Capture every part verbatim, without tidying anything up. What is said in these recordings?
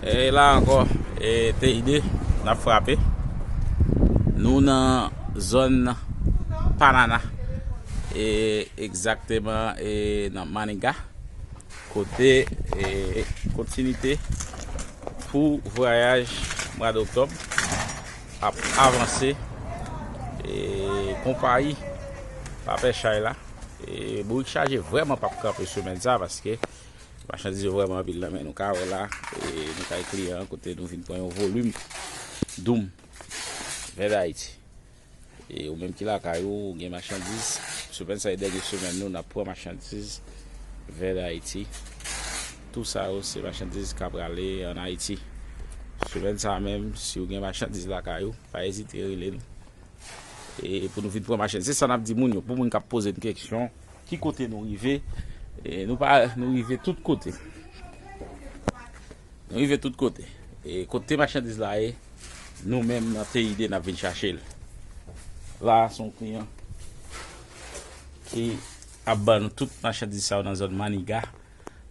E la ankò, e T I D, n ap frape. Nou nan zòn Panana. E egzakteman, e nan Maniga. Kote, e kontinite pou vwayaj mwa doktòb ap avanse. E konpayi pa pè chay la. E bourik chaje vrèman p ap kanpe semèn sa, paske machandiz yo vrèman anpil nan men nou. Ka wè la, e nou kay kliyan an, kote nou vin pran yon volim doum vè Dayiti. E ou menm ki lakay ou, ou gen machandiz, semèn sa e dènye semèn nou, n ap pran machandiz vè Dayiti. Tou sa yo se machandiz k ap prale ann Ayiti. Semèn sa menm, si ou gen machandiz lakay ou, pa ezite rele nou. E pou nou vin pran machandiz, se sa n ap di moun yo. Pou moun k ap poze n kesyon, ki kote nou rive? E nou pa, nou rive tout kote. Nou rive tout kote. E kote machandiz la ye, nou menm nan T I D n ap vin chache l. La, se yon kliyan ki ap ban nou tout machandiz sa yo nan zòn Maniga,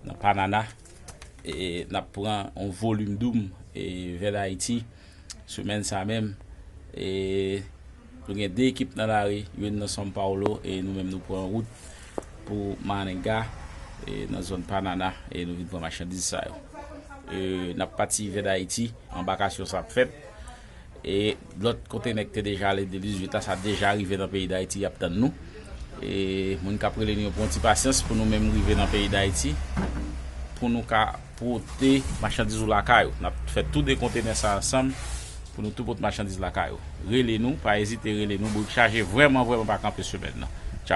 nan Panana. E n ap pran yon volim doum, e vè Dayiti. Semèn sa menm, e nou gen de ekip nan lari, youn nan São Paulo, e nou menm nou pran wout pou Maringá, e nan zòn Panana, e nou vin pran machandiz sa yo. E n ap pati vè Dayiti, anbakasyon sa ap fèt. E lòt kontenè ki te deja ale de dizuit la, sa deja rive nan peyi Dayiti, y ap tann nou. E moun k ap rele nou yo pou yon ti pasyans pou nou menm rive nan peyi Dayiti, pou nou ka pote machandiz ou lakay ou. N ap fè tou de kontenè sa ansanm pou nou tou pote machandiz lakay ou. Rele nou, pa ezite rele nou. Bourik chaje vrèman, vrèman pa kanpe semèn nan.